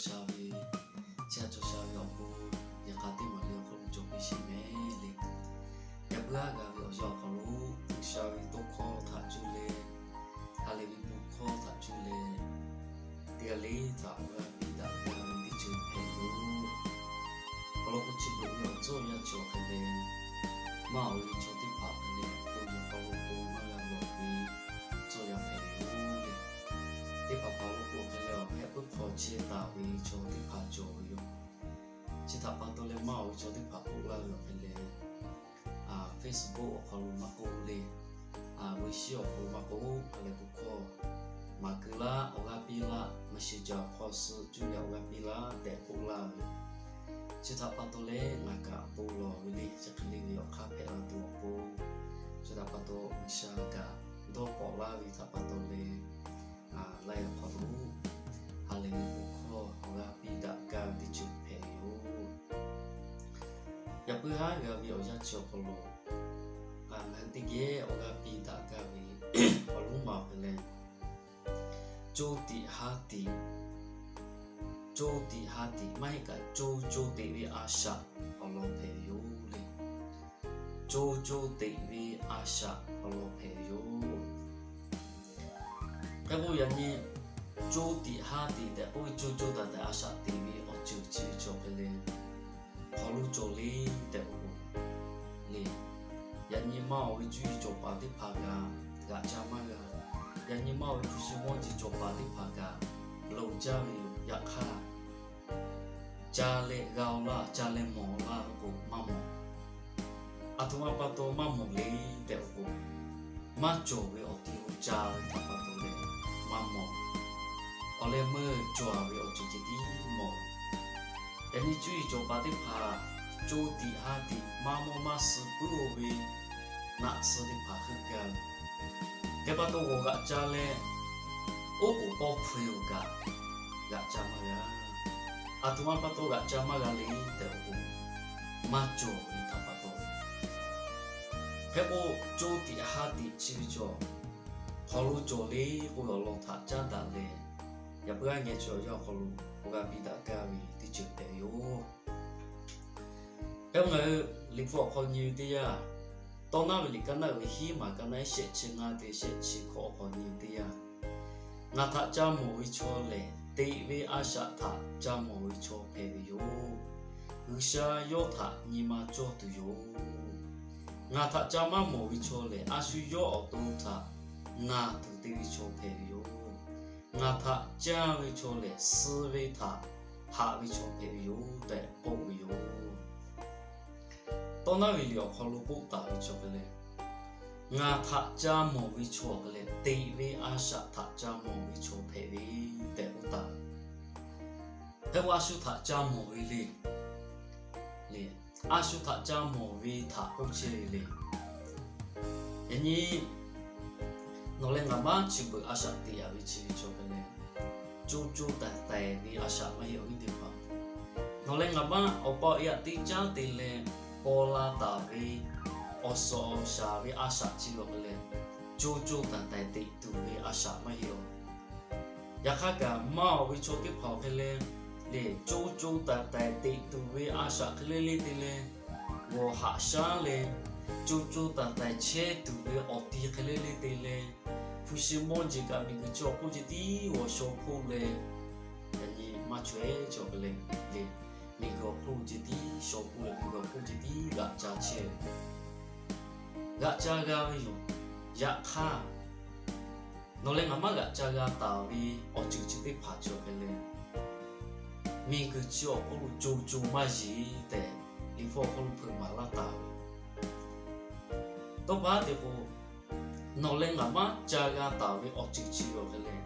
sha ve, chi htaꞈ cawˬ sha ve awˬ bon, yaꞈ hk'aˇ teˇ maˬ le awˬ hk'aw lo cawˬ piˇ sheˍ mehˍ le. Yaꞈ puiˉ haˉ g'a ve awˬ yanˇ awˬ hk'aw lo, G'uiˬsha ve tawˇ hkawˇ htaꞈ cuˇ leh, ha lehˬ ve bon hkawˇ htaꞈ cuˇ leh, teˇ g'aˇ le htaꞈ awˬ g'aˇ piˇ daꞈ gaˇ ve teˇ ceuˬ hpehꞈ yoˬ. Awˬ lawn k'o, chi beuꞈ ve awˬ tcuhˉ awˬ yanˇ chi awˬ hk'e leh, maˇ oˬ ve chaw teˇ hpaˍ hk'e leh, to yaꞈ hk'aw lo to maˇ g'a lawˬ ve tcuhˉ awˬ yanˇ hpehꞈ ve yoˬ le. Teˇ hpaˍ hpaˍ awˬ lawn k'o hk'e leh, awˬ hpehꞈ puiˉ hk'aw chehˇ taˍ ve chaw teˇ hpaˍ cawˬ ve yoˬ. Chi htaꞈ pa taw leh, maˇ oˬ ve chaw teˇ hpaˍ k'oˆ laˇ ve awˬ hk'e leh, Facebook awˬ hk'aw lo maˇ k'oˆ le, Wecshi awˬ hk'aw lo maˇ k'oˆ, ha lehˬ bon hkawˇ maˍ keu laˇ, awˬ g'aˇ piˇ laˇ, Messenger awˬ hk'aw suh cuˇ leh awˬ g'aˇ piˇ laˇ tehꞈ k'oˆ laˇ ve. Chi htaꞈ pa taw leh ngaˬ kaꞈ bon lawˬ ve le, chi hk'e le ve awˬ hk'aˇ hpehꞈ la tuˬ awˬ pon, chi htaꞈ pa taw G'uiˬsha kaꞈ dawˇ k'awꞈ laˇ ve htaꞈ pa taw leh, laiˉ awˬ hk'aw lo ha lehˬ ve bon hkawˇ awˬ g'aˇ piˇ daꞈ gaˇ ve teˇ ceuˬ hpehꞈ ve yoˬ. Yaꞈ puiˉ haˉ g'a ve awˬ yanˇ chi awˬ hk'aw lo, ngaˬ hui teˇ geh awˬ g'aˇ piˇ daꞈ gaˇ ve awˬ lonˉ ma awˬ hk'e leh, co tiꞈ ha tiꞈ, co tiꞈ ha tiꞈ maˇ heˆ kaꞈ co co teꞈ ve a shaꞈ awˬ lawn hpehꞈ ve yoˬ le. Co co teꞈ ve a shaꞈ awˬ lawn hpehꞈ ve yoˬ. Hk'e k'o, yaꞈ nyi co tiꞈ ha tiꞈ tehꞈ k'oˆ ve co co taiˍ taiˍ a shaꞈ teꞈ ve awˬ ceuˬ chi ve cawˬ hk'e leh, hk'aw lo cawˬ le tehꞈ k'oˆ k'o le, yaꞈ nyi maˇ oˬ ve cuˇ yiˍ cawˬ paˍ teˇ hpaˍ kaꞈ g'aꞈ ca maˇ g'a. Yaꞈ nyi maˇ oˬ ve hpu shi mawˇ jeˬ cawˬ paˍ teˇ hpaˍ kaꞈ loˍ jaˇ ve yoˬ. Yaꞈ hk'aˇ, ca leh g'a-o laˇ, ca leh mawˬ-o laˇ k'o maˇ mawˬ. Aˬ htoꞈ ma pa taw maˇ mawˬ le tehꞈ k'oˆ k'o, maˇ cawˬ ve awˬ ti lo ca ve htaꞈ pa taw leh maˇ mawˬ. Awˬ leh meuˇ cawˬ ve awˬ ceuˬ ceh tiˉ mawˬ. Yaꞈ nyi cuˇ yiˍ cawˬ paˍ teˇ hpaˍ co tiꞈ ha tiꞈ maˇ mawˇ maˇ suh puiˉ-o ve naˆ tsuhˇ teˇ hpaˍ heuˆ gaˇ ve. Hk'e pa taw g'awˬ g'aꞈ ca leh, oˉ k'oˍ pawˇ hpu-e-oˬ kaꞈ g'aꞈ ca maˇ g'a. Aˬ htoꞈ ma pa taw g'aꞈ ca maˇ g'a le tehꞈ k'oˆ k'o, maˇ cawˬ ve htaꞈ pa taw. Hk'e k'o, co tiꞈ ha tiꞈ chi ve cawˬ, hk'aw lo cawˬ le k'oˆ ve awˬ lawn htaꞈ caˉ daꞈ leh, yaꞈ puiˉ g'aˇ ngeh chi awˬ yanˇ awˬ hk'aw lo awˬ g'aˇ piˇ daꞈ gaˇ ve teˇ ceuˬ hpehꞈ ve yoˬ. Hk'e k'o, ngaˬ hui Liꞈ hpu awˬ hk'aw nyi ve teˇ yanˇ, Tawˇ naˉ ve liꞈ kaˇ naˆ uiˍ ve hiˉ maˬ kaˇ naˆ ehˉ shehˆ chi ngaˇ te shehˆ chi hkawꞈ awˬ hk'aw nyi ve teˇ yanˇ, ngaˬ htaꞈ ca mawˬ ve chaw lehˬ, teꞈ ve a shaꞈ htaꞈ ca mawˬ ve chaw hpehꞈ ve yoˬ. G'uiˬsha yawˇ htaꞈ nyi ma cawˇ tuˬ yoˬ. Ngaˬ htaꞈ ca maˇ mawˬ ve chaw lehˬ, a shu yawˇ awˬ to htaꞈ naˬ tuˬ te ve chaw hpehꞈ ve yoˬ. Ngaˬ htaꞈ caˇ ve chaw lehˬ, suh ve htaꞈ haꞈ ve chaw hpehꞈ ve yoˬ tehꞈ k'oˆ ve yoˬ. Tawˇ naˉ ve liꞈ awˬ hk'aw lo k'oˆ taˍ ve cawˬ hk'e leh, ngaˬ htaꞈ ca mawˬ ve chaw hk'e leh, teꞈ ve a shaꞈ htaꞈ ca mawˬ ve chaw hpehꞈ ve tehꞈ k'oˆ taˍ. Hk'e k'o, a shu htaꞈ ca mawˬ ve le. Le, a shu htaꞈ ca mawˬ ve htaꞈ k'oˆ chehˇ ve le. Yaꞈ nyi nawˬ leh ngaˬ maˇ chi beuꞈ a shaꞈ teꞈ-a ve chi ve cawˬ hk'e leh, co co taiˍ taiˍ ve a shaꞈ maˇ heˆ, awˬ viˉ teˇ hpaˍ. Nawˬ leh ngaˬ maˇ awˬ pa awˬ e htaꞈ teˇ caˉ te leh paw la taˍ ve awˬ suhˍ awˬ shaˍ ve a shaꞈ chi ve awˬ hk'e leh, co co taiˍ taiˍ teꞈ tuˬ ve a shaꞈ maˇ heˆ-oˬ. Yaꞈ hk'aˇ kaꞈ, maˇ oˬ ve chaw teˇ hpaˍ awˬ hk'e leh, le co co taiˍ taiˍ teꞈ tuˬ ve a shaꞈ hk'e le le te leh, g'awˬ haꞈ shaˉ leh, co co taiˍ taiˍ chehˇ tuˬ ve awˬ ti hk'e le le te leh, hpu shi mawˇ jeˬ kaꞈ miˬguiˬ chi awˬ hk'oˆ ceh tiˉ g'awˬ shaw hpoˆ leh, yaꞈ nyi maˇ chaweh cawˬ hk'e leh, le miˬguiˬ awˬ hk'oˆ ceh tiˉ shaw hpoˆ leh miˬguiˬ awˬ hk'oˆ ceh tiˉ g'aꞈ ca chehˇ ve, g'aꞈ ca g'a ve yoˬ. Yaꞈ hk'aˇ, nawˬ leh ngaˬ maˇ g'aꞈ ca g'a taˍ ve awˬ ceuˬ chi teˇ hpaˍ cawˬ hk'e leh, miˬguiˬ chi awˬ hk'oˆ lo co co maˇ yeˬ tehꞈ, Liꞈ hpu awˬ hk'aw lo hpeuꞈ maˍ laˇ taˍ ve. Tawˇ pa te k'o, nawˬ leh ngaˬ maˇ ca g'a taˍ ve awˬ ceuˬ chi ve awˬ hk'e leh,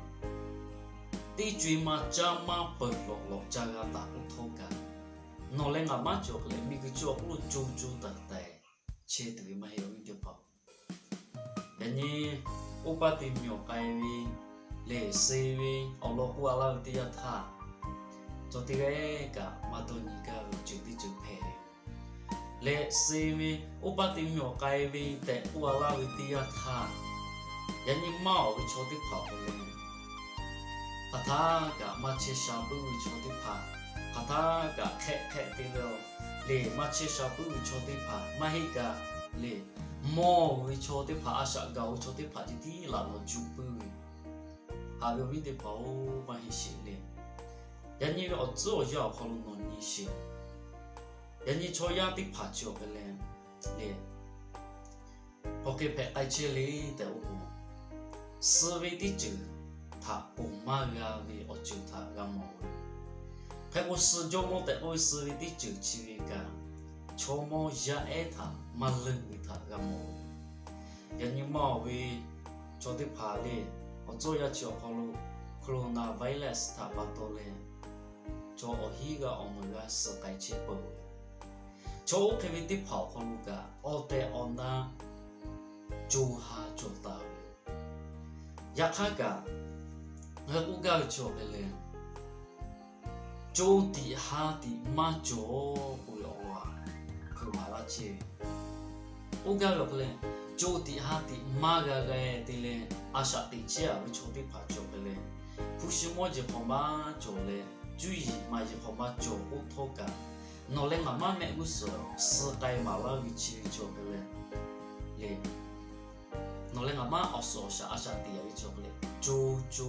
teˇ co-e ma caˇ maˇ peuˬ lawꞈ lawꞈ ca g'a taˍ k'oˆ htawˇ kaꞈ, nawˬ leh ngaˬ maˇ cawˬ hk'e leh miˬguiˬ chi awˬ hk'oˆ lo co co taiˍ taiˍ chehˇ tuˬ ve maˇ heˆ, awˬ viˉ teˇ hpaˍ. Yaꞈ nyi, oˇ paˇ te miˬ awˬ k'ai ve lehˬ, suh ve awˬ lawn k'oˆ-a laˇ ve teˇ yanˇ htaˇ, chaw teˇ g'aˇ kaꞈ maˇ dawˇ nyi gaˇ ve awˬ ceuˬ teˇ ceuˬ hpehꞈ ve leh, suh ve oˇ paˇ te miˬ awˬ k'ai ve tehꞈ k'oˆ-a laˇ ve teˇ yanˇ htaˇ, yaꞈ nyi maˇ oˬ ve chaw teˇ hpaˍ awˬ hk'e leh, hk'aˬ htaˇ kaꞈ maˇ chehˇ sha puiˉ ve chaw teˇ hpaˍ, hk'aˬ htaˇ kaꞈ hk'ehˆ hk'ehˆ te ve lehˬ, maˇ chehˇ sha puiˉ ve chaw teˇ hpaˍ maˇ heˆ kaꞈ lehˬ, mawˬ ve chaw teˇ hpaˍ, a shaꞈ gaˬ ve chaw teˇ hpaˍ ceh tiˉ laꞈ lawˬ juˆ puiˉ ve, haꞈ ve awˬ viˉ teˇ hpaˍ-oˬ, maˇ heˆ sheˍ lehˬ, yaꞈ nyi ve awˬ tcuhˉ awˬ yanˇ awˬ hk'aw lo nawˬ nyi sheˍ. Yaꞈ nyi chaw yaˇ teˇ hpaˍ chi awˬ hk'e leh, lehˬ, hk'aˬ hk'e hpehꞈ k'ai chehˇ le tehꞈ k'oˆ k'o, suh ve teˇ ceuˬ htaꞈ ponˬ maˇ g'a ve awˬ ceuˬ htaꞈ g'a mawˬ ve. Hk'e k'o, suh jawˇmawˇ tehꞈ k'oˆ ve suh ve teˇ ceuˬ chi ve kaꞈ, chaw mawˇ yaˇ ehˉ htaꞈ maˇ leunˇ ve htaꞈ g'a mawˬ ve. Yaꞈ nyi maˇ awˬ ve chaw teˇ hpaˍ lehˬ, awˬ tcuhˉ awˬ yanˇ chi awˬ hk'aw lo coronavirus htaꞈ pa taw leh, chaw awˬ hinˉ g'a awˬ meuˍ g'a suh k'ai chehˇ peuˬ ve. Chaw oˇ hk'e ve teˇ hpaˍ awˬ hk'aw lo kaꞈ awˬ tehˬ awˬ na co ha cawˬ taˍ ve. Yaꞈ hk'aˇ kaꞈ, ngaˬ hui k'oˆ gaˇ ve chi awˬ hk'e leh, co tiꞈ ha tiꞈ maˇ cawˬ k'oˆ ve awˬ lawn hpeuꞈ maˍ laˇ chehˇ ve. K'oˆ gaˇ ve awˬ hk'e leh, co tiꞈ ha tiꞈ maˇ g'a g'a te leh, a shaꞈ teꞈ chehˇ a ve chaw teˇ hpaˍ cawˬ hk'e leh, hpu shi mawˇ jeˬ hk'awꞈ maˇ cawˬ leh, cuˇ yiˍ maˍ jeˬ hk'awꞈ maˇ cawˬ k'oˆ htawˇ kaꞈ, nawˬ leh ngaˬ maˇ mehˆ g'uˇ suhˍ suh k'ai maˍ laˇ ve chi ve cawˬ hk'e leh, lehˬ, nawˬ leh ngaˬ maˇ awˬ suhˍ awˬ shaˍ a shaꞈ teꞈ a ve cawˬ hk'e leh, co co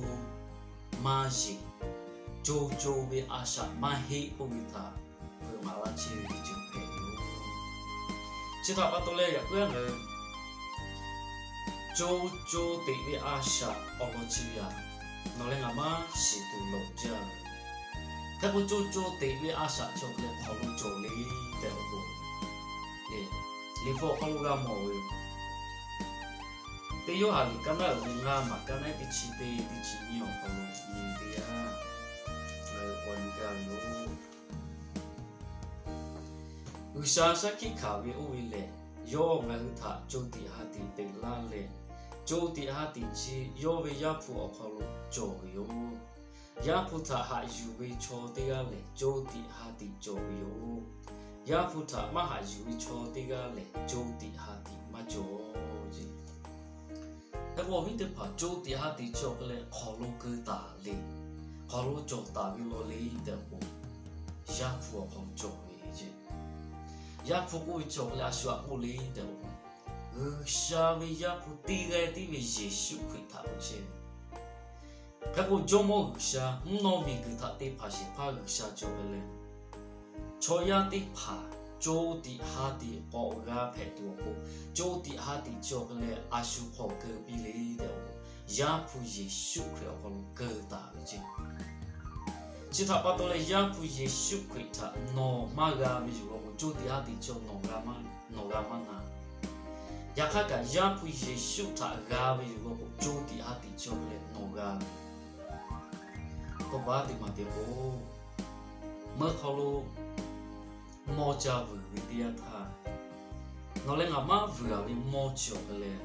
maˇ yeˬ, co co ve a shaꞈ maˇ heˆ k'oˆ ve htaꞈ hpeuꞈ maˍ laˇ chehˇ ve teˇ ceuˬ hpehꞈ ve yoˬ. Chi htaꞈ pa taw leh yaꞈ puiˉ a ngaˬ hui co co teꞈ ve a shaꞈ awˬ lawn chi ve aꞈ, nawˬ leh ngaˬ maˇ shiˍ tuˬ lawˬ jaˇ ve. Hk'e k'o, co co teꞈ ve a shaꞈ chi awˬ hk'e leh hk'aˬ lo cawˬ le tehꞈ k'oˆ k'o, lehˬ, liꞈ hpu awˬ hk'aw lo g'a mawˬ ve yoˬ. Teˇ Yoˇhanˬ liꞈ kaˇ naˉ uiˍ ve ngaˇ maˬ kaˇ naˉ teˇ chi teˇ teˇ chi nyiˇ awˬ hk'aw lo nyi ve teˇ yanˇ, ngaˬ hui k'awꞈ nyi gaˇ ve yoˬ. G'uiˬsha shaˉ hkiˆ hkanˍ ve oˇ ve lehˬ, yawˇ ngaˬ hui htaꞈ co tiꞈ ha tiꞈ peꞈ laˇ leh, co tiꞈ ha tiꞈ chi yawˇ ve Yaˇ hpu awˬ hk'aw lo cawˬ ve yoˬ. Yaˇ hpu htaꞈ haꞈ yuˬ ve chaw teˇ g'aˇ lehˬ, co tiꞈ ha tiꞈ cawˬ ve yoˬ. Yaˇ hpu htaꞈ maˇ haꞈ yuˬ ve chaw teˇ g'aˇ lehˬ, co tiꞈ ha tiꞈ maˇ cawˬ ce. Hk'e k'o, awˬ viˉ teˇ hpaˍ, co tiꞈ ha tiꞈ chi awˬ hk'e leh hk'aˬ lo keu taˍ le, hk'aˬ lo cawˬ taˍ ve law le tehꞈ k'o, Yaˇ hpu awˬ hk'aw lo cawˬ ve ce. Yaˇ hpu k'oˆ ve chi awˬ hk'e leh a shu aꞈ k'oˆ le tehꞈ k'o, G'uiˬsha ve Yaˇ hpu teˇ g'aˇ tiˉ ve Yeˍsuˆ Hkriꞈ htaꞈ k'oˆ chehˇ ve. Hk'e k'o, Jawˇmawˇ G'uiˬsha mvuhˇ naw miˬguiˬ htaꞈ te hpanˍ shehˍ hpaˇ G'uiˬsha cawˬ ve leh, chaw yaˇ teˇ hpaˍ co tiꞈ ha tiꞈ k'awꞈ g'a hpehꞈ tuˬ awˬ pon, co tiꞈ ha tiꞈ chi awˬ hk'e leh a shu hk'aw keu piˇ le tehꞈ k'o, Yaˇ hpu Yeˍsuˆ Hkriꞈ awˬ hk'aw lo keu taˍ ve ce. Chi htaꞈ pa taw leh, Yaˇ hpu Yeˍsuˆ Hkriꞈ htaꞈ nawˬ maˇ g'a ve yoˬ law k'o, co tiꞈ ha tiꞈ chi nawˬ g'a maˇ, nawˬ g'a maˇ na. Yaꞈ hk'aˇ kaꞈ, Yaˇ hpu Yeˍsuˆ htaꞈ g'a ve yoˬ law k'o, co tiꞈ ha tiꞈ chi awˬ hk'e leh nawˬ g'a ve. Kawˇ paˉ teˇ maˬ te k'o, meuˇ hk'aw lo mawˇ ca vuiˬ ve teˇ yanˇ htaˇ, nawˬ leh ngaˬ maˇ vuiˬ a ve mawˇ chi awˬ hk'e leh,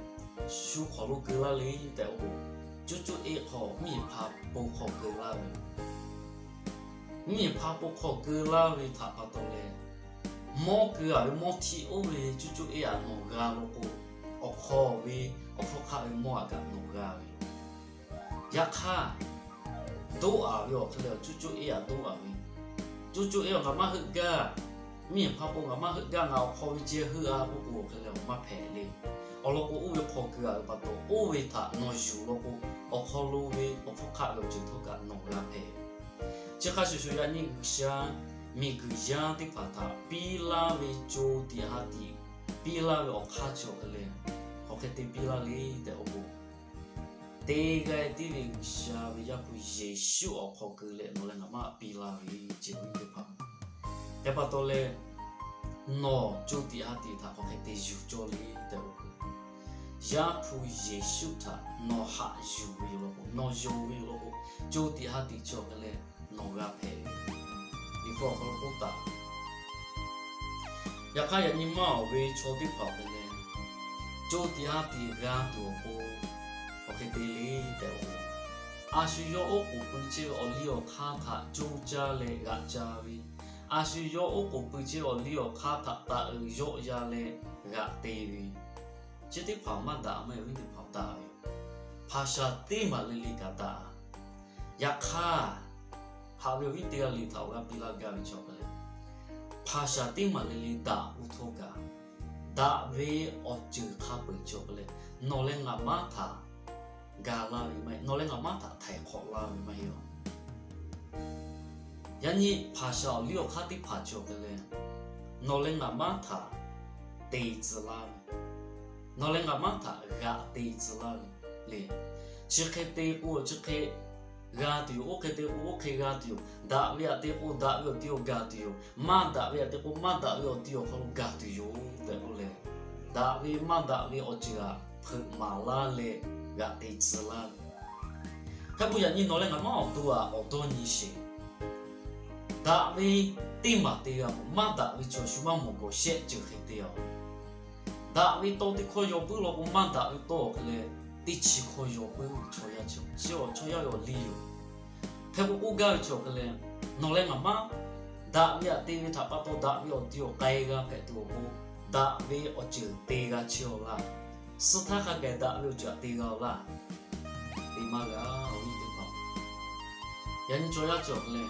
shu hk'aˬ lo keu laˇ le tehꞈ k'o, coˇ coˇ eˆ hk'aw mvuhˇmiˬ hpa po hk'aw keu laˇ ve. Mvuhˇmiˬ hpa po hk'aw keu laˇ ve htaꞈ pa taw leh, mawˇ keu a ve mawˇ htiˇ oˇ ve coˇ coˇ eˆ aꞈ nawˬ g'a law k'o, awˬ hk'aw ve awˬ hpfuhˇ hk'aˆ ve mawˇ aꞈ kaꞈ nawˬ g'a ve. Yaꞈ hk'aˇ, doˆ a ve awˬ hk'e leh coˇ coˇ eˆ aꞈ doˆ a ve, coˇ coˇ eˆ aꞈ ngaˬ maˇ heuˆ gaˇ, mvuhˇmiˬ hpa po ngaˬ maˇ heuˆ gaˇ, ngaˬ awˬ hk'aw ve ceh heuˆ a k'oˆ k'o, awˬ hk'e leh awˬ maˇ hpehꞈ le. Awˬ lawn k'o, oˇ ve hk'aw keu a ve pa taw, oˇ ve htaꞈ nawˬ yuˬ law k'o, awˬ hk'aw lo ve awˬ hpfuhˇ hk'aˆ ve awˬ ceuˬ htawˇ kaꞈ nawˬ g'a hpehꞈ. Chi hk'a shuˍ shuˍ, yaꞈ nyi G'uiˬsha miˬguiˬ yaˇ teˇ hpaˍ htaꞈ piˇ laˇ ve co tiꞈ ha tiꞈ piˇ laˇ ve awˬ hk'aˇ chi awˬ hk'e leh, hk'aˬ hk'e te piˇ laˇ le tehꞈ k'oˆ k'o, teˇ g'aˇ tiˉ ve G'uiˬsha ve Yaˇ hpu Yeˍsuˆ awˬ hk'aw keu leh nawˬ leh ngaˬ maˇ piˇ laˇ ve ce, awˬ viˉ teˇ hpaˍ. Hk'e pa taw leh, nawˬ co tiꞈ ha tiꞈ htaꞈ hk'aˬ hk'e te yuˬ cawˇ le tehꞈ k'oˆ k'o, Yaˇ hpu Yeˍsuˆ htaꞈ nawˬ haꞈ yuˬ ve yoˬ law k'o, nawˬ yonˍ ve yoˬ law k'o, co tiꞈ ha tiꞈ chi awˬ hk'e leh nawˬ g'a hpehꞈ ve. Liꞈ hpu awˬ hk'aw lo k'oˆ taˍ. Yaꞈ hk'aˇ, yaꞈ nyi maˇ awˬ ve chaw teˇ hpaˍ awˬ hk'e leh, co tiꞈ ha tiꞈ g'a tuˬ awˬ pon, hk'aˬ hk'e te le tehꞈ k'o, a shu yawˇ oˉ k'oˍ pui chehˇ ve awˬ liˇ awˬ hk'aˇ htaꞈ coˇ caˇ leh g'aꞈ ca ve, a shu yawˇ oˉ k'oˍ pui chehˇ ve awˬ liˇ awˬ hk'aˇ htaꞈ taꞈ uiˍ yawˆ ya leh g'aꞈ te ve, chi teˇ hpaˍ maˇ daꞈ maˇ heˆ, awˬ viˉ teˇ hpaˍ daꞈ ve. Hpaˍ shaˍ teˇ maˍ le le kaꞈ daꞈ. Yaꞈ hk'aˇ, haꞈ ve awˬ viˉ teˇ g'aˇ le htaꞈ awˬ g'aˇ piˇ laˇ gaˇ ve chi awˬ hk'e leh, hpaˍ shaˍ teˇ maˬ le le daꞈ k'oˆ htawˇ kaꞈ, daꞈ ve awˬ ceuˬ hk'a peu-eˬ chi awˬ hk'e leh, nawˬ leh ngaˬ maˉ htaꞈ ga laˇ ve maˇ heˆ. Nawˬ leh ngaˬ maˉ htaꞈ htaiˍ hk'awꞈ laˇ ve maˇ heˆ. Yaꞈ nyi hpaˍ shaˍ awˬ liˇ awˬ hk'aˇ teˇ hpaˍ chi awˬ hk'e leh, nawˬ leh ngaˬ maˉ htaꞈ te tcuh laˇ ve, nawˬ leh ngaˬ maˉ htaꞈ g'aꞈ te tcuh laˇ ve le. Chi hk'e te k'o chi hk'e g'a tuˬ yoˬ. Oˇ hk'e te k'o oˇ hk'e g'a tuˬ yoˬ. Daꞈ ve htaꞈ te k'o daꞈ ve awˬ ti awˬ gaˬ tuˬ yoˬ. Maˇ daꞈ ve htaꞈ te k'o maˇ daꞈ ve awˬ ti awˬ hk'aw lo gaˬ tuˬ yoˬ tehꞈ k'oˆ leh, daꞈ ve maˇ daꞈ ve awˬ ceuˬ htaꞈ hpeuꞈ maˍ laˇ leh g'aꞈ te tcuh laˇ ve. Hk'e k'o yaꞈ nyi nawˬ leh ngaˬ maˉ awˬ to htaꞈ awˬ dawˇ nyi sheˍ. Daꞈ ve teˇ maˬ te g'a-oˬ. Maˇ daꞈ ve chaw shu maˇ mawˬ gawˬ shehˆ ceuˬ hk'e te-a. Daꞈ ve tawˇ teˇ hkawˇ yaw puiˉ law k'o, maˇ daꞈ ve tawˇ awˬ hk'e leh teˇ chi hkawˇ yaw puiˉ ve chaw yaˇ chi, chi awˬ chaw yaˇ ve awˬ liˇ yoˬ. Hk'e k'o k'oˆ gaˇ ve chi awˬ hk'e leh, nawˬ leh ngaˬ maˉ daꞈ ve htaꞈ te ve htaꞈ pa taw daꞈ ve awˬ ti awˬ k'ai g'a hpehꞈ tuˬ awˬ pon, daꞈ ve awˬ ceuˬ te g'a chehˇ-aw laˇ. Suh htaˇ hk'a gaˬ daꞈ ve awˬ ceuˬ htaꞈ te g'a-aw laˇ. Te maˇ g'a, awˬ viˉ teˇ hpaˍ. Yaꞈ nyi chaw yaˇ chi awˬ hk'e leh,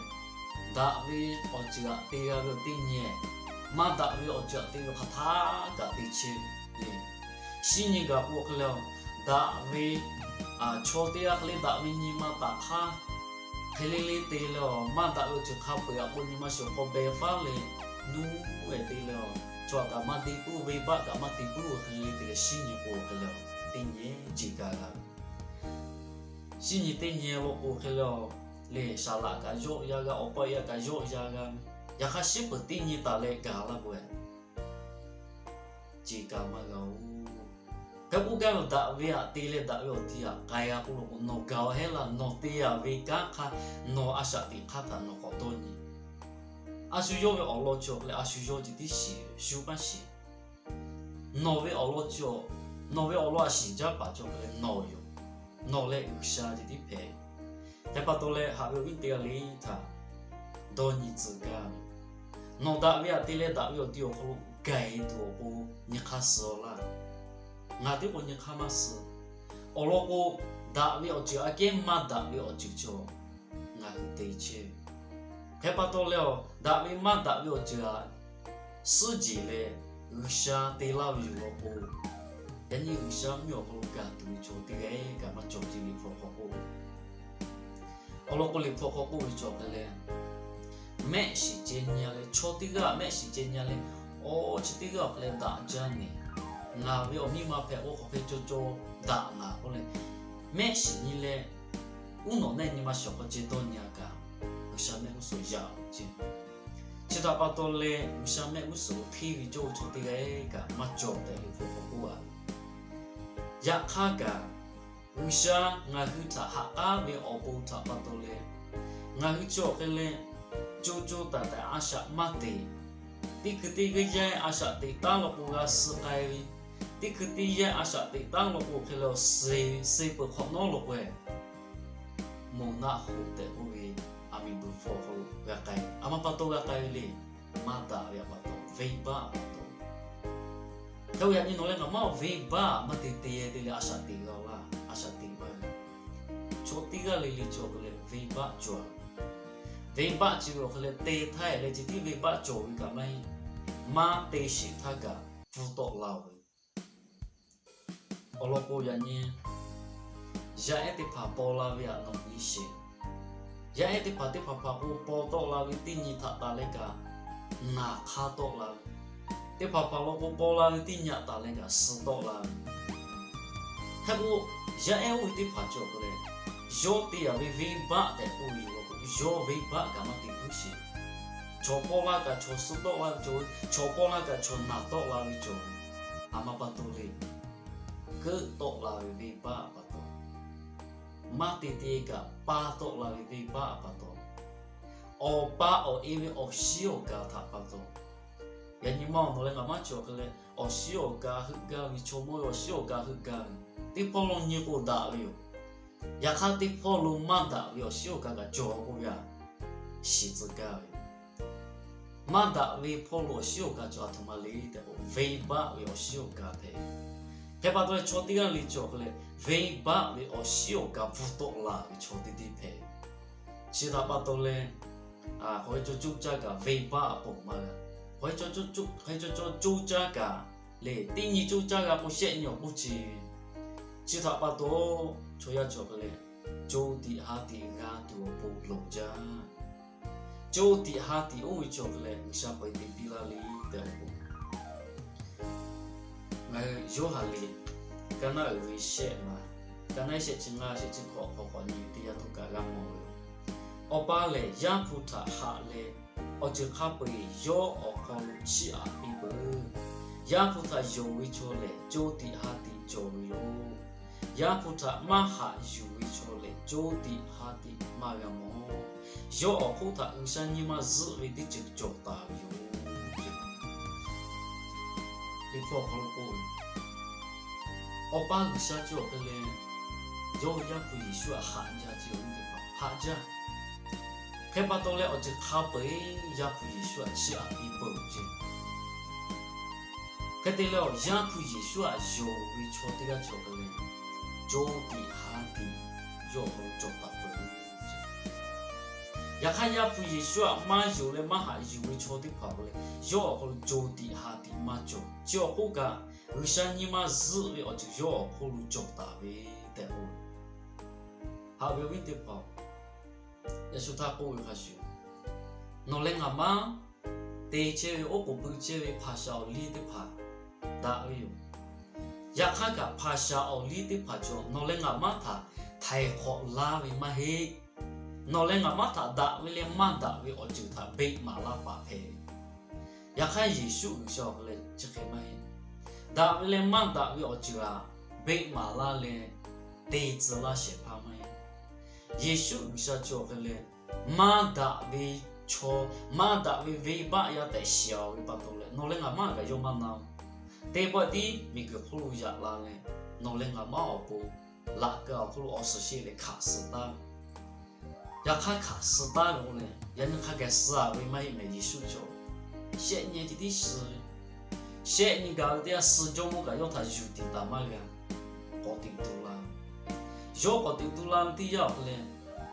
daꞈ ve awˬ ceuˬ htaꞈ te g'a ve awˬ teˇ nyi, maˇ daꞈ ve awˬ ceuˬ htaꞈ te ve hk'aˬ htaˇ kaꞈ te chehˇ ve le. Shinˉ nyi gaˬ k'o hk'e leh, daꞈ ve chaw teˇ g'aˇ hk'e leh daꞈ ve nyi ma taˍ hk'aˇ hk'e le le te leh, maˇ daꞈ ve awˬ ceuˬ hk'a peu-eˬ htaꞈ k'o nyi ma shawˍ hk'aw beh faˉ leh nuˇ-ehˍ te leh, chaw htaꞈ kaꞈ maˇ te puiˉ, venˇbaˆ kaꞈ maˇ te puiˉ-oˬ hk'e le te leh shinˉ nyi k'o hk'e leh, teˇ nyi ce kaꞈ g'a ve. Shinˉ nyi teˇ nyi law k'o hk'e leh, le shaˍ laꞈ kaꞈ yawˆ ya g'a, awˬ pa yaˇ kaꞈ yawˆ ya g'a. Yaꞈ hk'aˇ shinˉ peuˬ teˇ nyi taˍ leh gaˬ laˇ k'o, ce kaꞈ maˇ g'a-oˬ. Hk'e k'oˆ gaˇ ve, daꞈ ve htaꞈ te leh daꞈ ve awˬ ti htaꞈ k'ai g'a k'oˆ law k'o, nawˬ gaˬ-a hehˉ laˇ. Nawˬ te a ve kanˉ hk'aˇ, nawˬ a shaꞈ teꞈ hk'aˇ htaꞈ nawˬ k'awꞈ dawˇ nyi. A shu yawˇ ve awˬ lawn chi awˬ hk'e leh a shu yawˇ ce tiˉ shiˍ, shu maˇ shiˍ. Nawˬ ve awˬ lawn chi, nawˬ ve awˬ lawn a shiˍ jaˇ paˍ chi awˬ hk'e leh nawˬ yoˬ. Nawˬ leh G'uiˬsha ce tiˉ hpehꞈ. Hk'e pa taw leh haꞈ ve awˬ viˉ teˇ g'aˇ le htaꞈ dawˇ nyi tcuh gaˇ ve, nawˬ daꞈ ve htaꞈ te leh daꞈ ve awˬ ti awˬ hk'aw lo gaˬ-e tuˬ awˬ pon nyi hk'aˇ suh-aw laˇ. Ngaˬ teˇ k'o nyi hk'aˇ maˇ suh. Awˬ lawn k'o, daꞈ ve awˬ ceuˬ aꞈ kehˉ maˇ daꞈ ve awˬ ceuˬ chi ngaˬ hui te chehˇ ve. Hk'e pa taw leh, daꞈ ve maˇ daꞈ ve awˬ ceuˬ htaꞈ suhˉ jeˬ leh G'uiˬsha te laˇ ve yoˬ law k'o, yaꞈ nyi G'uiˬsha mvuhˇmiˬ awˬ hk'aw lo gaˬ tuˬ ve chaw teˇ g'aˇ kaꞈ maˇ cawˬ ce. Liꞈ hpu hk'aw k'oˆ ve, awˬ lawn k'o Liꞈ hpu hk'aw k'oˆ ve chi awˬ hk'e leh, mehˆ shiˍ ceh nyi-a leh, chaw teˇ g'aˇ mehˆ shiˍ ceh nyi-a leh, awˬ chi teˇ g'aˇ awˬ hk'e leh daꞈ jaˇ ne. Ngaˬ ve awˬ miˇ ma hpehꞈ k'o hk'aˬ hk'e caw caw daꞈ naˍ k'oˆ leh, mehˆ shiˍ nyi leh, uˉ nawꞈ neˆ nyi ma shawˍ hk'aw ceh dawˇ nyi-a kaꞈ, G'uiˬsha mehˆ g'uˇ suhˍ yaꞈ-a ce. Chi htaꞈ pa taw leh G'uiˬsha mehˆ g'uˇ suhˍ lo hteˇ ve cawˇ ve chaw teˇ g'aˇ kaꞈ maˇ cawˬ tehꞈ Liꞈ hpu hk'aw k'oˆ-a. Yaꞈ hk'aˇ kaꞈ, G'uiˬsha ngaˬ hui htaꞈ ha k'aˉ ve awˬ pon htaꞈ pa taw leh, ngaˬ hui chi awˬ hk'e leh co co taiˍ taiˍ a shaꞈ maˇ te. Teˇ hkui teˇ g'aˇ yaˇ a shaꞈ teꞈ taˉ law k'o g'a suh k'ai ve, teˇ hkui teˇ yaˇ a shaꞈ teꞈ taˉ law k'o hk'e leh suh suh peuˬ hk'awꞈ nawˉ law k'o, moˬ naˆ hoꞈ tehꞈ k'oˆ ve, aˬ miˍ beuˬ hpfuh awˬ hk'aw lo g'a k'ai. A ma pa taw g'a k'ai ve le. Maˇ daꞈ ve pa taw, venˇbaˆ pa taw. Hk'e k'o yaꞈ nyi nawˬ leh ngaˬ maˇ venˇbaˆ maˇ te te te leh a shaꞈ teꞈ g'a-aw laˇ. A shaꞈ teꞈ maˇ g'a. Chaw teˇ g'aˇ le le cawˬ hk'e leh venˇbaˆ cawˬ-a. Venˇbaˆ chi ve awˬ hk'e leh te htaˇ-e leh ceh tiˉ venˇbaˆ cawˬ ve kaꞈ maˇ heˆ. Maˇ te sheˍ htaˇ kaꞈ pfuhˇ tawˆ la-oˬ ve. Awˬ lawn k'o yaꞈ nyi yaˇ ehˉ teˇ hpaˍ paw la ve htaꞈ nawˬ nyi sheˍ. Yaˇ ehˉ teˇ hpaˍ teˇ hpaˍ hpaˍ k'o paw tawˆ la ve teˇ nyi htaꞈ taˍ leh kaꞈ naˬ hk'aˇ tawˆ la ve, teˇ hpaˍ hpaˍ law k'o paw la ve teˇ nyi htaꞈ taˍ leh kaꞈ suh tawˆ la ve. Hk'e k'o, yaˇ ehˉ oˇ ve teˇ hpaˍ cawˬ k'o leh, yawˇ te yaꞈ ve venˇbaˆ tehꞈ k'oˆ ve yoˬ law k'o, yawˇ venˇbaˆ kaꞈ maˇ te puiˉ sheˍ. Chaw paw la kaꞈ chaw suh tawˆ la ve cawˬ ve, chaw paw la kaꞈ chaw naˬ tawˆ la ve cawˬ ve, a ma pa taw le. Keuˆ tawˆ la ve venˇbaˆ pa taw, maˇ te te kaꞈ paˇ tawˆ la ve venˇbaˆ pa taw, awˬ pa awˬ e ve awˬ shiˉ awˬ ka htaꞈ pa taw, yaꞈ nyi ma awˬ nawˬ leh ngaˬ maˇ cawˬ hk'e leh, awˬ shiˉ awˬ ka heuˆ gaˇ ve, chaw mawˇ ve awˬ shiˉ awˬ ka heuˆ gaˇ ve, teˇ hpawˇ lo nyi k'o daꞈ ve yoˬ. Yaꞈ hk'aˇ teˇ hpawˇ lo maˇ daꞈ ve awˬ shiˉ awˬ ka kaꞈ cawˬ k'oˆ ve htaꞈ shiˍ tcuh gaˇ ve. Maˇ daꞈ ve hpawˇ lo awˬ shiˉ awˬ ka cawˬ a htoꞈ ma le tehꞈ k'o, venˇbaˆ ve awˬ shiˉ awˬ ka hpehꞈ. Hk'e pa taw leh chaw teˇ g'aˇ le cawˬ k'o leh, venˇbaˆ ve awˬ shiˉ awˬ ka pfuhˇ tawˆ la ve chaw teˇ teˇ hpehꞈ ve. Chi htaꞈ pa taw leh, hk'aw ve cawˇ cawˇ caˇ kaꞈ venˇbaˆ a ponˬ maˇ g'a. Hk'aw ve cawˇ cawˇ cawˇ caˇ kaꞈ lehˬ, teˇ nyi cawˇ caˇ g'a k'o shehˆ nyi awˬ k'oˆ ce. Chi htaꞈ pa taw, chaw yaˇ cawˬ hk'e leh, co tiꞈ ha tiꞈ g'a tuˬ awˬ pon loˍ jaˇ. Co tiꞈ ha tiꞈ oˇ ve cawˬ hk'e leh G'uiˬsha pawehˇ te piˇ laˇ le tehꞈ k'oˆ k'o, ngaˬ hui Yoˇhanˬ liꞈ kaˇ naˉ uiˍ ve shehˆ ma, kaˇ naˉ shehˆ chi ngaˇ shehˆ chi hkawꞈ hk'awꞈ hk'awꞈ nyi teˇ yanˇ htaˇ kaꞈ g'a mawˬ ve yoˬ. Awˬ pa lehˬ Yaˇ hpu htaꞈ haꞈ leh, awˬ ceuˬ hk'a peu-eˬ yawˇ awˬ hk'aw lo chiˇ aꞈ piˇ peuˬ. Yaˇ hpu htaꞈ yonˍ ve chaw lehˬ, co tiꞈ ha tiꞈ cawˬ ve yoˬ. Yaˇ hpu htaꞈ maˇ haꞈ yuˬ ve chaw lehˬ, co tiꞈ ha tiꞈ maˇ g'a mawˬ. Yawˇ awˬ hk'oˆ htaꞈ G'uiˬsha nyi ma zuhˆ ve teˇ ceuˬ cawˬ taˍ ve yoˬ. Liꞈ hpu awˬ hk'aw lo k'oˆ ve, Awˬ pa G'uiˬsha cawˬ hk'e leh, yawˇ ve Yaˇ hpu Yeˍsuˆ htaꞈ haꞈ jaˇ ce, awˬ viˉ teˇ hpaˍ, haꞈ jaˇ. Hk'e pa taw leh awˬ ceuˬ hk'a peu-eˬ Yaˇ hpu Yeˍsuˆ htaꞈ chiˇ aꞈ piˇ peuˬ ce. Hk'e te leh, Yaˇ hpu Yeˍsuˆ htaꞈ yonˍ ve chaw teˇ g'aˇ cawˬ hk'e leh, co tiꞈ ha tiꞈ yawˇ awˬ hk'aw lo cawˬ taˍ peuˬ. Yaꞈ hk'aˇ, Yaˇ hpu Yeˍsuˆ htaꞈ maˇ yonˍ leh maˇ haꞈ yuˬ ve chaw teˇ hpaˍ k'o leh, yawˇ awˬ hk'aw lo co tiꞈ ha tiꞈ maˇ cawˬ. Chi awˬ hk'oˆ kaꞈ, G'uiˬsha nyi ma zuhˆ ve awˬ ceuˬ yawˇ awˬ hk'oˆ lo cawˬ taˍ ve tehꞈ k'o, haꞈ ve awˬ viˉ teˇ hpaˍ, yaꞈ shu htaˇ k'oˆ ve hk'a shuˍ, nawˬ leh ngaˬ maˇ te chehˇ ve, oˉ k'oˍ pui chehˇ ve hpaˍ shaˍ awˬ liˇ teˇ hpaˍ daꞈ ve yoˬ. Yaꞈ hk'aˇ kaꞈ, hpaˍ shaˍ awˬ liˇ teˇ hpaˍ cawˬ nawˬ leh ngaˬ maˇ htaꞈ htaiˍ hk'awꞈ laˇ ve maˇ heˆ. Nawˬ leh ngaˬ maˇ htaꞈ daꞈ ve leh maˇ daꞈ ve awˬ ceuˬ htaꞈ beˆ maˍ laˇ paˍ hpehꞈ ve. Yaꞈ hk'aˇ, Yeˍsuˆ G'uiˬsha awˬ hk'e leh chi hk'e maˇ heˆ. Daꞈ ve leh maˇ daꞈ ve awˬ ceuˬ htaꞈ beˆ maˍ laˇ leh te tcuh laˇ shehˍ hpaˇ maˇ heˆ. Yeˍsuˆ G'uiˬsha cawˬ awˬ hk'e leh, maˇ daꞈ ve chaw, maˇ daꞈ ve venˇbaˆ yaˇ tehꞈ shiˍ-a ve pa taw leh, nawˬ leh ngaˬ maˇ kaꞈ yawˇ maˇ na-o. Teˇ pawˆ tiˉ miˬguiˬ hk'oˆ lo yaꞈ la leh, nawˬ leh ngaˬ maˇ awˬ pon laꞈ ka awˬ hk'oˆ lo awˬ suhˍ sheˍ leh hkaꞈ suh taˉ. Yaꞈ hk'aˇ, hkaꞈ suh taˉ ve k'o leh, yaꞈ nyi hk'a gaˬ suh-a ve maˇ heˆ mehˍ. Yeˍsuˆ cawˬ shehˆ nyi ce tiˉ suh ve, shehˆ nyi gaˬ ve teˇ yanˇ, suh jawˇmawˇ kaꞈ yawˇ htaꞈ yuˬ tiꞈ taˍ maˇ g'a. K'awꞈ teꞈ tu la ve, yawˇ k'awꞈ teꞈ tu la ve teˇ yanˇ awˬ hk'e leh,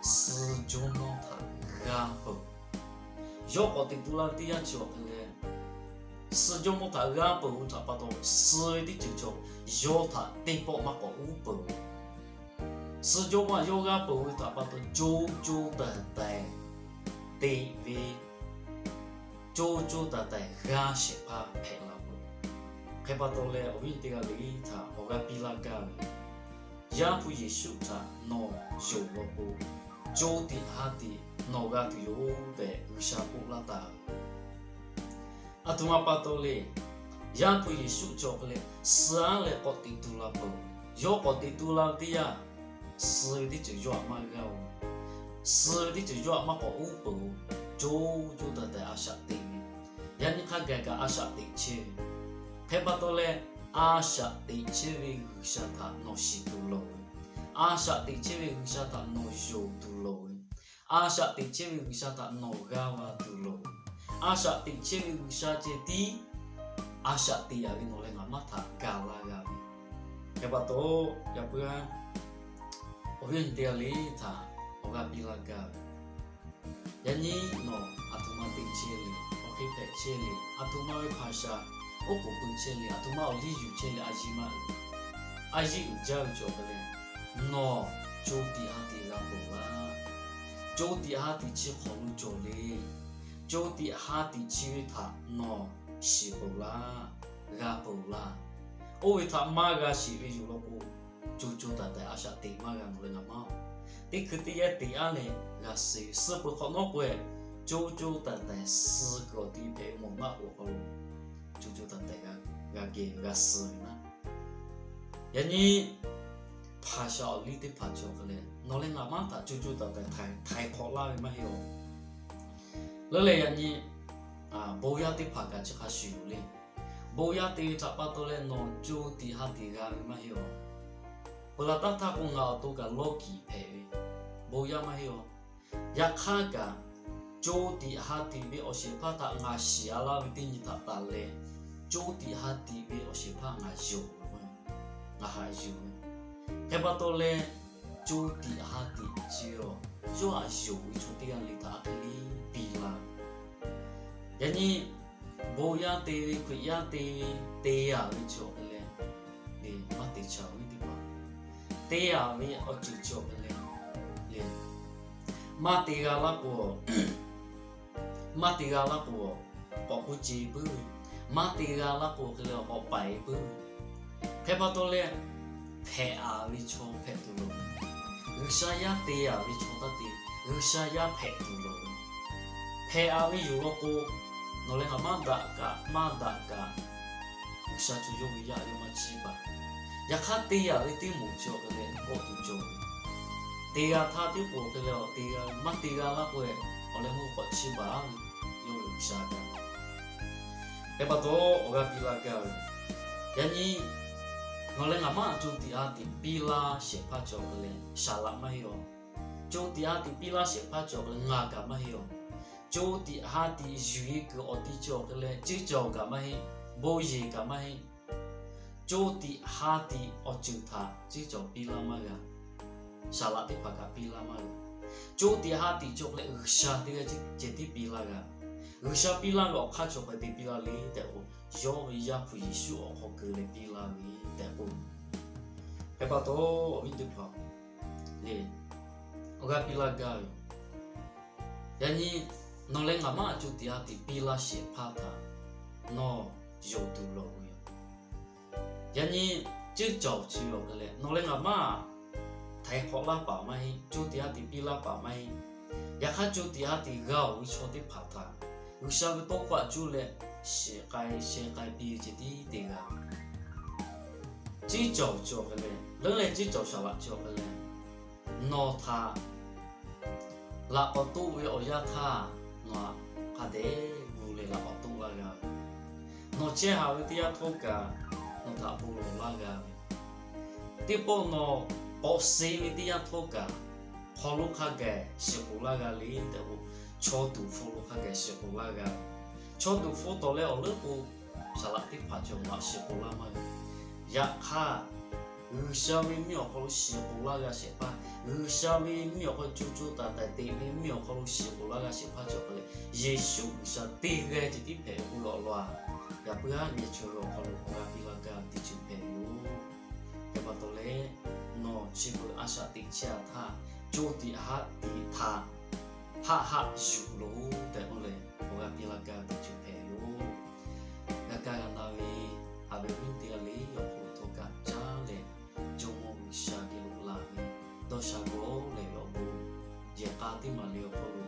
suh jawˇmawˇ htaꞈ g'a peuˬ. Yawˇ k'awꞈ teꞈ tu la ve teˇ yanˇ chi awˬ hk'e leh, suh jawˇmawˇ htaꞈ g'a peuˬ ve htaꞈ pa taw, suh ve teˇ ceuˬ cawˬ yawˇ htaꞈ teˇ pawˆ maˇ k'awꞈ uˉ peuˬ. Suh jawˇmawˇ yawˇ g'a peuˬ ve htaꞈ pa taw, co co taiˍ taiˍ teꞈ ve, co co taiˍ taiˍ g'a shehˍ hpaˇ hpehꞈ la peuˬ. Hk'e pa taw leh, awˬ viˉ teˇ g'aˇ le htaꞈ awˬ g'aˇ piˇ laˇ gaˇ ve, Yaˇ hpu Yeˍsuˆ htaꞈ nawˬ yonˍ law k'o, co tiꞈ ha tiꞈ nawˬ g'a tuˬ yoˬ tehꞈ G'uiˬsha k'oˆ laˇ taˍ ve. Aˬ htoꞈ ma pa taw le. Yaˇ hpu Yeˍsuˆ cawˬ hk'e leh, suh-a leh k'awꞈ teꞈ tu la peuˬ. Yawˇ k'awꞈ teꞈ tu la ve teˇ yanˇ, suh ve teˇ ceuˬ yawˇ htaꞈ maˇ g'a-o. Suh ve teˇ ceuˬ yawˇ htaꞈ maˇ k'awꞈ uˉ peuˬ-o. Co co taiˍ taiˍ a shaꞈ teꞈ ve, yaꞈ nyi hk'a gaˬ kaꞈ a shaꞈ teꞈ chehˇ ve. Hk'e pa taw leh, a shaꞈ teꞈ chehˇ ve G'uiˬsha htaꞈ nawˬ shiˍ tuˬ loˍ ve, a shaꞈ teꞈ chehˇ ve G'uiˬsha htaꞈ nawˬ yonˍ tuˬ loˍ ve, a shaꞈ teꞈ chehˇ ve G'uiˬsha htaꞈ nawˬ g'a va tuˬ loˍ ve, a shaꞈ teꞈ chehˇ ve G'uiˬsha ceh tiˉ a shaꞈ teꞈ-a ve nawˬ leh ngaˬ maˇ htaꞈ gaˬ la g'a ve. Hk'e pa taw, yaꞈ puiˉ-a, awˬ viˉ awˬ nyi teˇ g'aˇ le htaꞈ awˬ g'aˇ piˇ laˇ gaˇ ve, yaꞈ nyi nawˬ aˬ htoꞈ ma teꞈ chehˇ le, awˬ hk'e hpehꞈ chehˇ le, aˬ htoꞈ ma ve hpaˍ shaˍ oˉ k'oˍ pui chehˇ le, aˬ htoꞈ ma awˬ liˇ yuˬ chehˇ le, a yiˇ maˇ uiˍ. A yiˇ uiˍ jaˇ ve cawˬ hk'e leh, nawˬ co tiꞈ ha tiꞈ g'a peuˬ laˇ. Co tiꞈ ha tiꞈ chi hk'awꞈ lo cawˬ le. Co tiꞈ ha tiꞈ chi ve htaꞈ nawˬ shiˍ peuˬ laˇ, g'a peuˬ laˇ. Oˇ ve htaꞈ maˇ g'a shiˍ ve yoˬ law k'o, co co taiˍ taiˍ a shaꞈ teꞈ maˇ g'a nawˬ leh ngaˬ maˇ-oˬ. Teˇ hkui teˇ yanˇ teꞈ-a leh g'a suh ve, suh peuˬ hk'awꞈ nawˉ k'o-e, co co taiˍ taiˍ suh kuiˬ awˬ ti hpehꞈ ve mawˬ naˆ k'oˍ hk'aw lo co co taiˍ taiˍ g'a geh g'a suh ve naˆ. Yaꞈ nyi hpaˍ shaˍ awˬ liˇ teˇ hpaˍ cawˬ hk'e leh, nawˬ leh ngaˬ maˇ htaꞈ co co taiˍ taiˍ htaiˍ hk'awꞈ laˇ ve maˇ heˆ-oˬ. Leuˉ leh yaꞈ nyi bon yaˇ teˇ hpaˍ kaꞈ chi hk'a shuˍ yoˬ le. Bon yaˇ te ve htaꞈ pa taw leh nawˬ co tiꞈ ha tiꞈ g'a ve maˇ heˆ-oˬ. Peuˬ laˬ taˇ htaˇ k'o ngaˬ awˬ to kaꞈ lawˇ kiˍ hpehꞈ ve bon yaˇ maˇ heˆ-oˬ. Yaꞈ hk'aˇ kaꞈ, co tiꞈ ha tiꞈ ve awˬ shehˍ hpaˇ htaꞈ ngaˬ shiˍ-a laˇ ve teˇ nyi htaꞈ taˍ leh, co tiꞈ ha tiꞈ ve awˬ shehˍ hpaˇ ngaˬ yonˍ ve, ngaˬ haꞈ yuˬ ve. Hk'e pa taw leh, co tiꞈ ha tiꞈ chi ve yawˇ htaꞈ yonˍ ve chaw teˇ g'aˇ le htaꞈ a hk'e le piˇ laˇ ve. Yaꞈ nyi bon yaˇ te ve, Hkriꞈ yaˇ te ve, te yaꞈ ve chaw hk'e leh, le maˇ te chaˍ ve teˇ hpaˍ, te yaꞈ ve awˬ ceuˬ chi awˬ hk'e leh, le maˇ te g'a laˇ k'o, maˇ te g'a laˇ k'o, k'awꞈ k'oˆ ce puiˉ ve, maˇ te g'a laˇ k'o hk'e leh k'awꞈ paiˍ puiˉ ve. Hk'e pa taw leh, hpehꞈ aˍ ve chaw hpehꞈ tuˬ loˍ. G'uiˬsha yaˇ te aˍ ve chaw taˇ te, G'uiˬsha yaˇ hpehꞈ tuˬ loˍ. Hpehꞈ aˍ ve yoˬ law k'o, nawˬ leh ngaˬ maˇ daꞈ kaꞈ maˇ daꞈ kaꞈ, G'uiˬsha chaw yawˇ ve yaˇ yawˇ maˇ chiˇ baˬ. Yaꞈ hk'aˇ, te aˍ ve teˇ moˍ chi awˬ hk'e leh kawˆ tuˬ cawˬ ve. Te g'a htaˇ teˇ k'oˍ hk'e leh awˬ te g'a ve, maˇ te g'a laˇ k'o, awˬ leh meuˇ k'awꞈ chiˇ baˬ ve, yawˇ ve G'uiˬsha kaꞈ. Hk'e pa taw, awˬ g'aˇ piˇ laˇ gaˇ ve, yaꞈ nyi nawˬ leh ngaˬ maˇ co tiꞈ ha tiꞈ piˇ laˇ shehˍ hpaˇ chi awˬ hk'e leh saˍ laꞈ maˇ heˆ awˬ. Co tiꞈ ha tiꞈ piˇ laˇ shehˍ hpaˇ chi awˬ hk'e leh ngaˬ kaꞈ maˇ heˆ awˬ. Co tiꞈ ha tiꞈ yuˬ e kuiˬ awˬ ti chi awˬ hk'e leh ceˇ cawˬ kaꞈ maˇ heˆ, bon yeˬ kaꞈ maˇ heˆ. Co tiꞈ ha tiꞈ awˬ ceuˬ htaꞈ ceˇ cawˬ piˇ laˇ maˇ g'a. Saˍ laꞈ teˇ hpaˍ kaꞈ piˇ laˇ maˇ g'a. Co tiꞈ ha tiꞈ chi awˬ hk'e leh G'uiˬsha teˇ g'aˇ ceh tiˉ piˇ laˇ g'a. G'uiˬsha piˇ laˇ ve awˬ hk'aˇ chi awˬ hk'e te piˇ laˇ le tehꞈ k'o, yawˇ ve Yaˇ hpu Yeˍsuˆ awˬ hk'aw keu leh piˇ laˇ ve tehꞈ k'o. Hk'e pa taw, awˬ viˉ teˇ hpaˍ, le, awˬ g'aˇ piˇ laˇ gaˇ ve, yaꞈ nyi nawˬ leh ngaˬ maˇ co tiꞈ ha tiꞈ piˇ laˇ shehˍ hpaˇ htaꞈ nawˬ yonˍ tuˬ loˍ ve yoˬ. Yaꞈ nyi ceˇ cawˬ chi awˬ hk'e leh nawˬ leh ngaˬ maˇ htaiˍ hk'awꞈ laˇ paˍ maˇ heˆ, co tiꞈ ha tiꞈ piˇ laˇ paˍ maˇ heˆ. Yaꞈ hk'aˇ, co tiꞈ ha tiꞈ g'a oˬ ve chaw teˇ hpaˍ htaꞈ G'uiˬsha ve tawˇ hkawˇ htaꞈ cuˇ leh shehˍ k'ai sheh k'ai piˇ ve ceh tiˉ te g'a. Ceˇ cawˬ chi awˬ hk'e leh, leuˉ leh ceˇ cawˬ saˍ laꞈ chi awˬ hk'e leh, nawˬ htaꞈ laꞈ k'awꞈ toˆ ve awˬ yanˇ htaˇ, nawˬ htaꞈ hk'a dehꞈ gu leh laꞈ k'awꞈ toˆ laˇ g'a ve. Nawˬ chehˇ haꞈ ve teˇ yanˇ htawˇ kaꞈ, nawˬ htaꞈ bon lawˬ laˇ g'a ve. Teˇ pawˆ nawˬ k'awꞈ suh ve teˇ yanˇ htawˇ kaꞈ, hk'aw lo hk'a gaˬ shiˍ k'oˍ laˇ g'a le tehꞈ k'o, chaw tuˬ hpfuh lo hk'a gaˬ shiˍ k'oˍ laˇ g'a. Chaw tuˬ hpfuh tawˍ leh awˬ leuˉ k'o, saˍ laꞈ teˇ hpaˍ cawˬ maꞈ shiˍ k'oˍ laˇ maˇ g'a. Yaꞈ hk'aˇ, G'uiˬsha ve mvuhˇmiˬ awˬ hk'aw lo shiˍ k'oˍ laˇ g'a shehˍ hpaˇ, G'uiˬsha ve mvuhˇmiˬ awˬ hk'aw lo co co taiˍ taiˍ teꞈ ve mvuhˇmiˬ awˬ hk'aw lo shiˍ k'oˍ laˇ g'a shehˍ hpaˇ cawˬ hk'e leh, Yeˍsuˆ G'uiˬsha teˇ g'aˇ ceh tiˉ hpehꞈ ve k'oˆ ve awˬ lawn, yaꞈ puiˉ haˉ nyi chaw ve awˬ hk'aw lo awˬ g'aˇ piˇ laˇ gaˇ ve teˇ ceuˬ hpehꞈ ve yoˬ. Hk'e pa taw leh, nawˬ chi beuꞈ a shaꞈ teꞈ chehˇ a htaˇ, co tiꞈ ha tiꞈ htaꞈ haˆ haˆ yuˬ loˬ tehꞈ k'oˆ leh, awˬ g'aˇ piˇ laˇ gaˇ ve teˇ ceuˬ hpehꞈ ve yoˬ. G'a kaˇ g'a na ve, haꞈ ve awˬ viˉ teˇ g'aˇ le awˬ hk'aw lo htawˇ kaꞈ caˉ leh, Jawˇmawˇ G'uiˬsha geh lo laˬ ve dawˇ sha gawˇ lehˬ ve awˬ bon, yehˬ k'a teˇ maˬ le awˬ hk'aw lo